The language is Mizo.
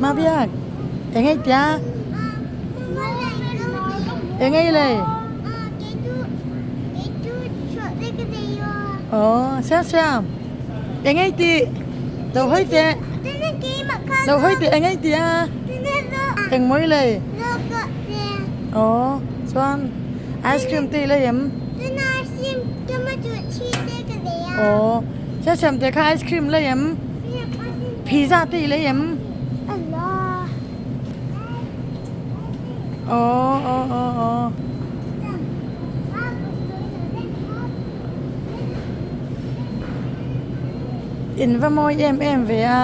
Mabiak, eng ei tia? Eng ei lei? Aw, siam siam. Eng ei ti? Lo hawi teh. Lo hawi teh eng ei ti a? Eng mawi lei? Aw, chuan ice cream te i lei em? Aw, siam siam teh kha ice cream lei em? Pizza te i lei em? Aw, aw, aw, aw. In va mawi em em ve a.